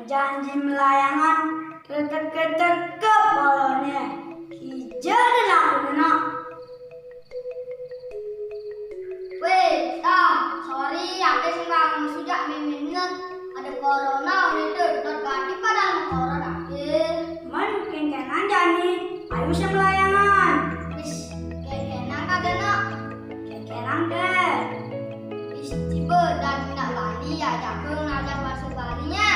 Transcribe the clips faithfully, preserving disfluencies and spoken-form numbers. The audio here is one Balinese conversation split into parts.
Janji melayangan, ketek-ketek ke polone. Ija dan aku nak. Weh, Tom, sorry, ake sing bangun sujak miminnya. Ada corona, udah itu, dot ganti pada corona ake. Man, kengkenan jani, ayo sing melayangan. Is, kengkenan kada nak. Kengkenan deh. Is, tiba dan nak Bali ya, jago ngajak masuk Bali nya.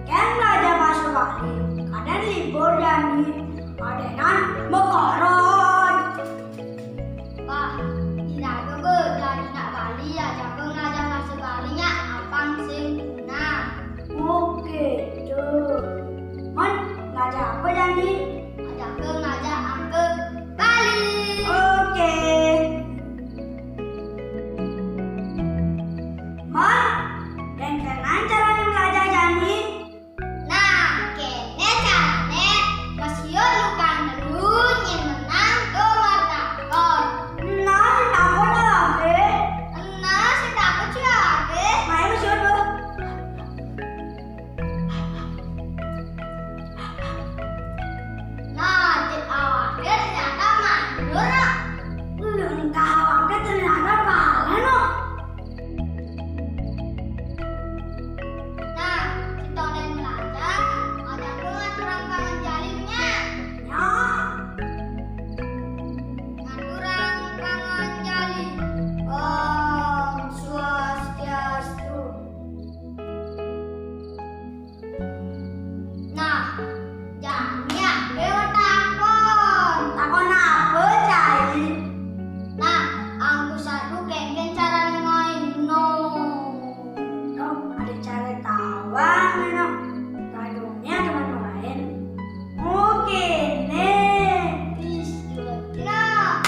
Kan ngajak masuk Bali, kadang libur jani, adenan mekorot. Bah, iraga be dari nak Bali ya, jago ngajak masuk Bali nya apang sing punah. Oke, tuh. Man, ngajak apa jani? Ngajak ke ngajak angke Bali. Oke. Man, kengkenan carane melajah jani? Nah, kene carane, mesiun lukang telu nyen menang tumor takon. Nah, takon lagi. Nah, sing takon sih lagi. Main mesiun lu. Nah, cek awake ternyata mandur, no. Lengkah awake ternyata pala, no. Nah, si Tonden belajar, ada aku ngaturang pangan jalibnya. Ya. Ngaturang pangan jalib. Om Swastiastu. Nah, jani ake takon. Takon apa, Cai? Nah, angku sadu kengken carane main no. Dong, ada cara tawang, no. Radunya teman lain. Oke, nih. Is, kira-kira.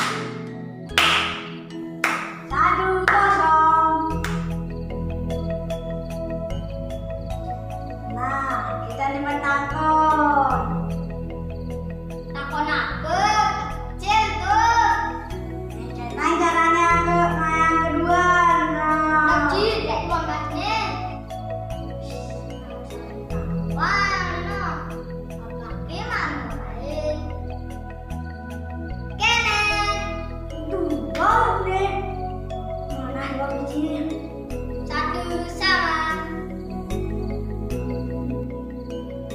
Satu kosong. Nah, kita nih takon. Takon apa? Kecil tuh. Nah, caranya ke, nah, yang kedua. Nah. Kecil, dek, buang kacanya. Wah, no. Apa ke mana lain? Kene. Dua, ne. Mana dua biji? Satu sama.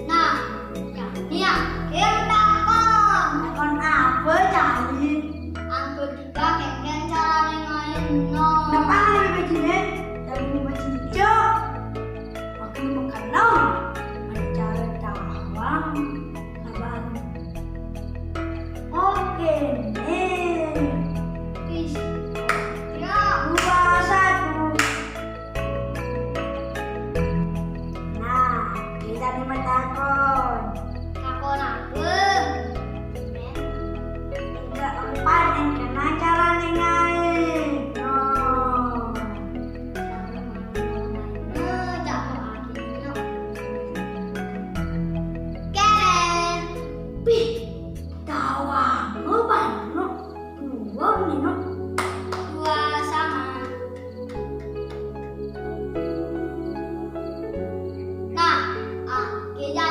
Nah, yang ini ya. Yang takon. Takon apa, Cai? Angku tiga kengken carane main no. Depan ada biji, ne. Dari biji hijau. Waktu makan no. Ada cara tawang. Abang. Oke, nih. Is. Ya. Dua, satu. Nah, kita nih takon. Takon apa? Tiga, empat, yang kena cara nengai. No. Keren. Pih, tawang lu banyak, no. Dua nih, no. Dua sama. Nah, ah, kita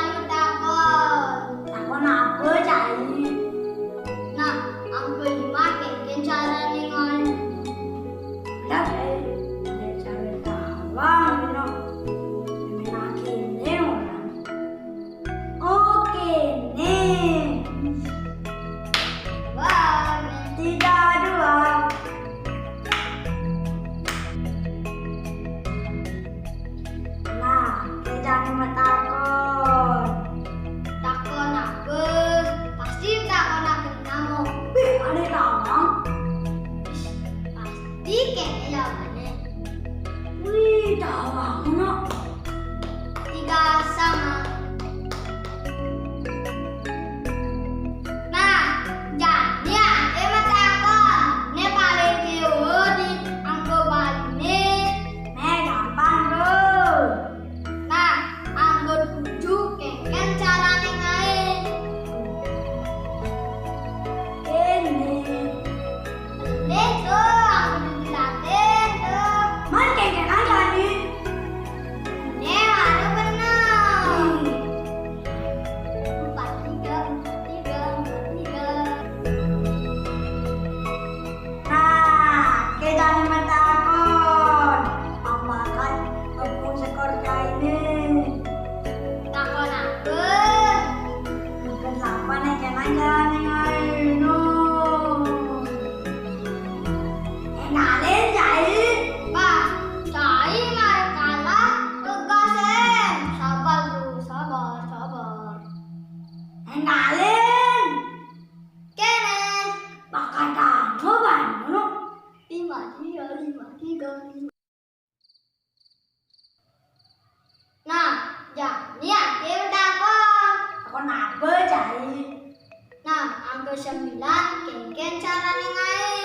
Sembilan, kénkén carané ngaé.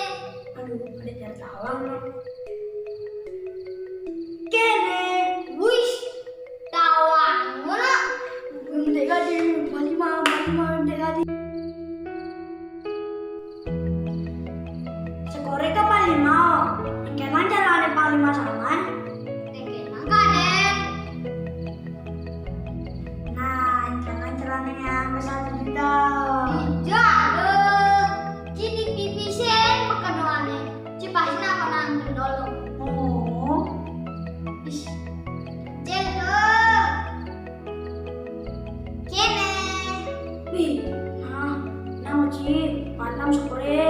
Aduh, ada cara tawang, no. Kéné, wis, tawang, ngono. Mendek kadi, Panglima, Panglima, mendek kadi. Skoré ka Panglima, oh. Kénkén carané Panglima samaé. Kénkén, Kadék. Nah, jangan celananya ke satu juta. Tidak, eh. Cini pipisén pekenuane. Ci pasti nak pernah gendol. Oh. Ish. Cil, eh. Kene. Wih, nah, nah, Ci, malam sore.